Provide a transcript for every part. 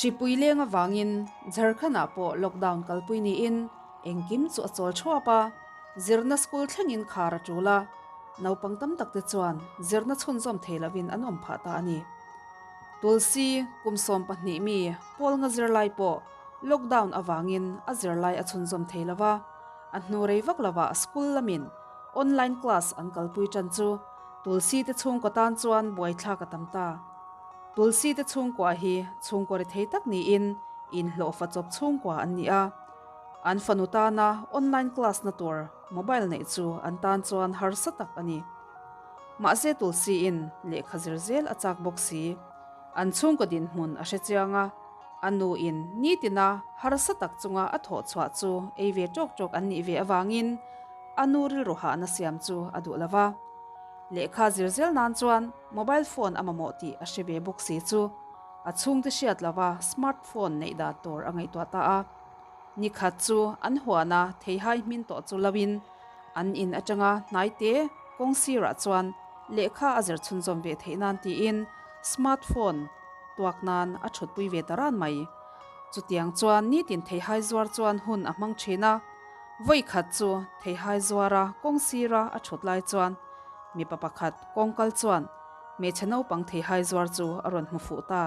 Hripui leng avangin Jharkhand-ah pawh lockdown kalpui niin engkim chu a chawl thuap a, zirna school thlengin khar a tul a, naupang tam takte chuan zirna chhunzawm thei lovin an awm phah ta a ni. Tulsi kum 12 mi pawl nga zirlai pawh lockdown avangin a zirlai a chhunzawm thei lova, a hnu rei vak lovah school lamin online class an kalpui tan chu Tulsi te chhungkaw tan chuan buaithlak a tam ta. Tulsi te chhungkua hi chhungkaw ri thei tak niin inhlawhfa chawp chhungkua an ni a. An fanu tana online class na tur mobile neih chu an tan chuan harsa tak a ni. Mahse Tulsi in lehkha zir zel a chak bawk si. An chhungkaw dinhmun a hre chiang a, a nu in nitina harsa tak chunga a thawh chhuah chu ei ve tawk tawk an nih ve avangin a nu rilru hahna siam chu a duh lo va. Lehkha zir zel nan chuan mobile phone a mamawh tih a hre ve bawk si chu a chhungte hriat lova smart phone neih dan tur a ngaihtuah ta a. Ni khat chu an huana theihai hmin tawh chu loin an in atanga hnaite kawng sirah chuan lehkha a zir chhunzawm ve theih nan tiin smart phone tuak nan a thutpui ve ta ran mai. Chutiang chuan nitin theihai zuar chuan hun a hmang thin a. Vawi khat chu theihai zuara kawng sira a thut lai chuan mipa pakhat kawngkal chuan hmeichhe naupang theihai zuar chu a rawn hmu fuh ta.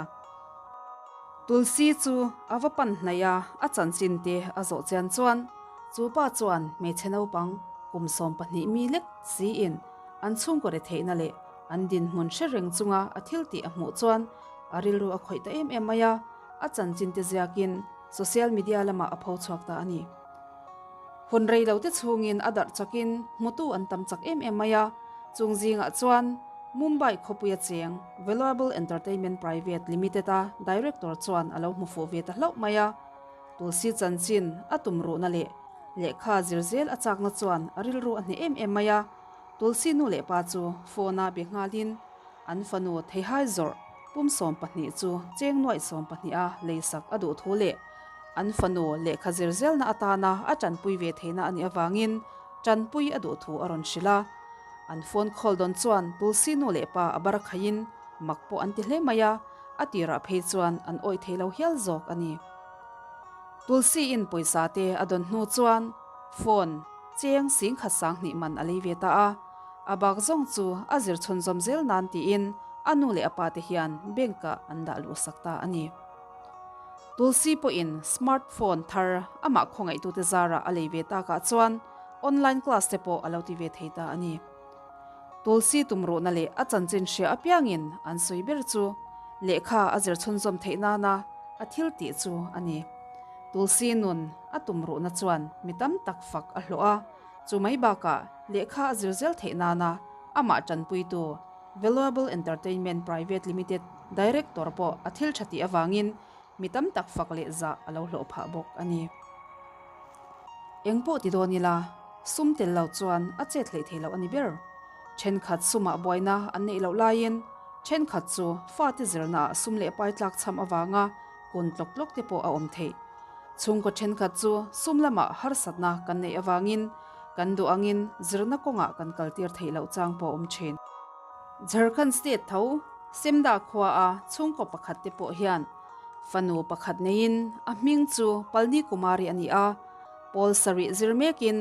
Tulsi chu a va pan hnaih a, a chanchin te a zawh chian chuan chu pa chuan hmeichhe naupang kum 12 mi lek siin an chhungkaw re theihna leh an dinhmun hre reng chunga a thil tih a hmuh chuan a rilru a khawih ta em em mai a, a chanchin te ziakin social media lamah a pho chhuak ta a ni. Hun rei lo te chhungin a darh chakin hmutu an tam chak em em mai a, chung zingah chuan Mumbai khawpuia cheng Valuable Entertainment Private Limited-a director chuan a lo hmu fuh ve ta hlauh mai a, Tulsi chanchin a tum ruhna leh lehkha zir zel a chakna chuan a rilru a hneh em em mai a, Tulsi nu leh pa chu phone-a be nghalin an fanu theihai zawrh pum 12 chu cheng nuaih 12 a leisak a duh thu leh an fanu lehkha zir zelna atana a tanpui ve theihna a nih avangin tanpui a duh thu a rawn hrilh a. An phone call dawn chuan Tulsi nu leh pa a bar khaiin mak pawh an ti hle mai a, a tirah phei chuan an awih thei lo hial zawk a ni. Tulsi in pawisa te a dawn hnu chuan phone cheng singkhat 2000 man a lei ve ta a, a bak zawng chu a zir chhunzawm zel nan tiin a nu leh a pa te hian bank ah an dah luhsak ta a ni. Tulsi pawhin smart phone thar amah khawngaihtute zarah a lei ve takah chuan online class te pawh a lo ti ve thei ta a ni. Tulsi tumruhna leh a chanchin hria apiangin an sawi ber chu lehkha a zir chhunzawm theih nana a thil tih chu a ni. Tulsi nun a tumruhna chuan mi tam tak fak a hlawh a, chu mai bakah lehkha a zir zel theih nana amah tanpuitu Valuable Entertainment Private Limited Director pawh a thil tha tih avangin mi tam tak fak leh zah a lo hlawh phah bawk a ni. Eng pawh ti dawn ila, sum tel lo chuan a chet hleih thei loh a ni ber. Thenkhat sumah buaina an neih loh laiin thenkhat chu fate zirnaah sum leh pai tlak chham avanga kun tlawk tlawk te pawh a awm theih. Chhungkaw thenkhat chu sum lamah harsatna kan neih avangin kan duh angin zirna kawngah kan kaltir theih loh chang pawh a awm thin. Jharkhand state tho Semda khua a chhungkaw pakhat te pawh hian fanu pakhat neiin a hming chu Palni Kumari a ni a, pawl sarih zir mekin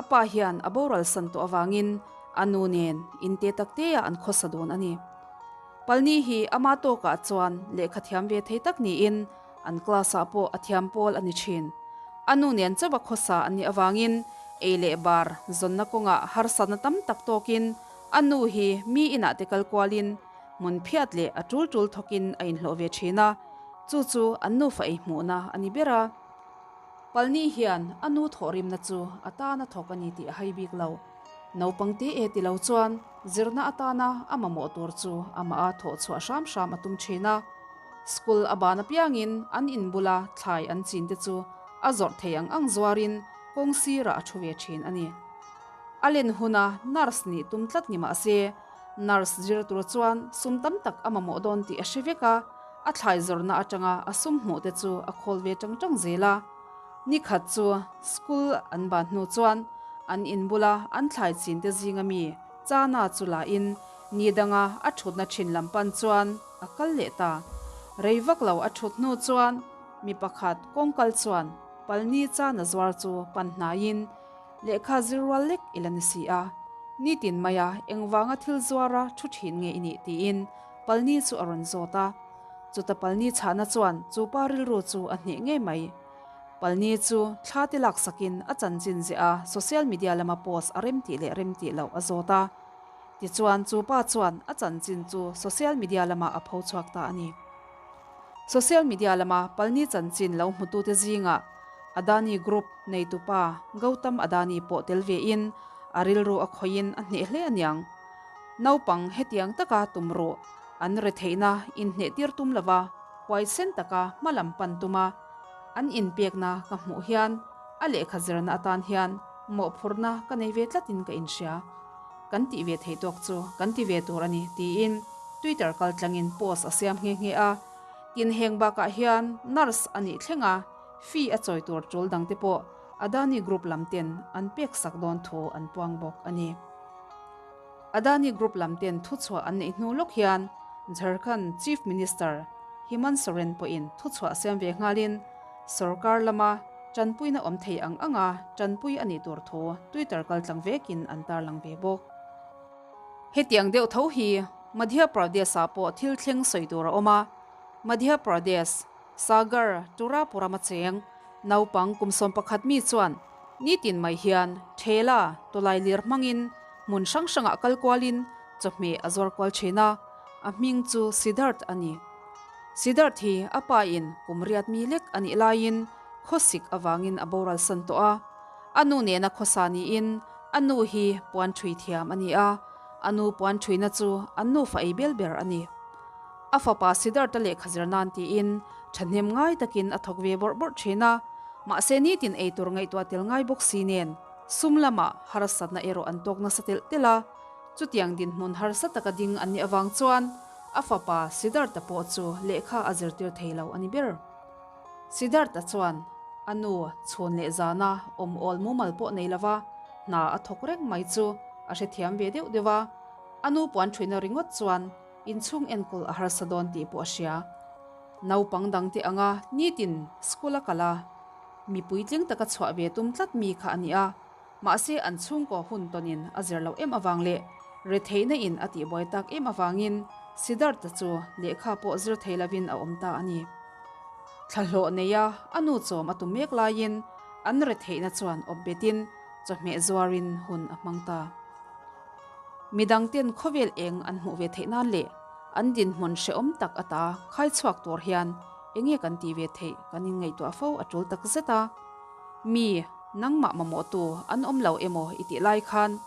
a pa hian a boral san tawh avangin a nu nen inte taktea an khawsa dawn a ni. Palni hi ama tawkah chuan lehkha thiam ve thei tak niin an class-ah pawh a thiam pawl a ni thin. A nu nen chauha khawsa an nih avangin ei leh bar zawnna kawngah harsatna tam tak tawkin a nu hi mi inah te kal kualin hmun phiat leh a tul tul thawkin a inhlawh ve thin a, chu chu an nufa ei hmuhna a ni ber a. Palni hian a nu thawhrimna chu a tana thawk a ni tih a hai bik lo. Naupang te e ti lo chuan zirna atana a mamawh tur chu amah a thawh chhuah hram hram a tum thin a. School a ban apiangin an in bula thlai an chin te chu a zawrh thei ang ang zuarin kawng sirah a thu ve thin a ni. A len huna nurse nih tum tlat ni mah se, nurse zir tur chuan sum tam tak a mamawh dawn tih a hre vek a, a thlai zawrhna atanga a sum hmuh te chu a khawl ve tang tang zel a. Ni khat chu school an ban hnu chuan an in bula an thlai chin te zinga mi Chana chu la in ni danga a thutna thin lam pan chuan a kal leh ta. Rei vak lo a thut hnu chuan mi pakhat kawngkal chuan Palni chana zuar chu pan hnaiin lehkha zir rual lek i la ni si a, nitin maia engvanga thil zuara thu thin nge i nih tiin Palni chu a rawn zawt a. Chuta Palni chhahna chuan chu pa rilru chu a hneh ngei mai. Palni chu thla te laksakin a chanchin ziah a social media lama post a remtih leh remtih loh a zawt a. Tichuan chu pa chuan a chanchin chu social media lamah a pho chhuak ta a ni. Social media lama Palni chanchin lo hmutute zingah Adani Group neitupa Gautam Adani pawh tel vein a rilru a khawihin a hneh hle aniang. Naupang hetiang taka tum ruh an retheihna inhnehtir tum lova huaisen taka hma lam pan tuma an inpekna ka hmuh hian a lehkha zirna atan hian mawhphurhna ka nei ve tlatin ka inhria. Kan tih ve theih tawk chu kan ti ve tur a ni, tiin Twitter kaltlangin post a siam nghe nghe a. Tin, heng bakah hian nurse a nih thleng a, fee a chawi tur tul dangte pawh Adani Group lam ten an pek sak dawn thu an puang bawk a ni. Adani Group lam ten thuchhuah an neih hnu lawk hian Jharkhand Chief Minister Hemant Soren pawhin thuchhuah siam ve nghalin sorkar lama Tanpuina awm thei ang anga tanpui a nih tur thu Twitter kaltlang vekin an tarlang ve bawk. Hetiang deuh tho hi Madhya Pradesh-ah pawh thil thleng sawi tur a awm a, Madhya Pradesh, Sagar, Turapuram a cheng, naupang kum 11 mi chuan nitin mai hian thela tawlai lir hmangin hmun hrang hrangah kal kualin chawhmeh a zuar kual thin a, a hming chu Siddharth a ni. Siddharth hi a pa in kum riat mi lek a nih laiin khawsik avangin a boral san tawh a. A nu nena khawsa niin a nu hi puan ṭhui thiam a ni a, a nu puan ṭhuina chu an nufa ei bel ber a ni. A fapa Siddharth-a lehkha zir nan tiin ṭhahnem ngai takin a thawk ve bawrh bawrh ṭhin a, mahse nitin ei tur ngaihtuah tel ngai bawk si nen sum lamah harsatna erawh an tawk nasa telh telh a. Chutiang dinhmun harsa taka ding an nih avang chuan A fapa Siddhartha pawh chu lehkha a zirtir thei lo a ni ber. Siddhartha chuan a nu chhun leh zana awm awl mumal pawh nei lova hna a thawk reng mai chu a hrethiam ve deuh deuh a. A nu puan thuina ringawt chuan inchhung enkawl a harsa dawn tih pawh a hria. Naupang dangte anga nitin school a kal a, mi puitling taka chhuah ve tum tlat mi kha a ni a. Mahse an chhungkaw hun tawnin a zir loh em avang leh retheihna in a tihbuai tak em avangin Siddhartha chu lehkha pawh zir thei lovin a awm ta a ni. Thlahlawh neia a nu chawm a tum mek laiin an retheihna chuan awp betin chawhmeh zuarin hun a hmang ta. Midangten khawvel eng an hmuh ve theih nan leh an dinhmun hrehawm tak ata khai chhuak tur hian enge kan tih ve theih kan inngaihtuah fo a tul tak zet a. Mi Nangmah mamawhtu an awm lo emaw i tih lai khan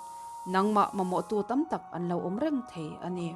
nangmah mamawhtu tam tak an lo awm reng thei a ni.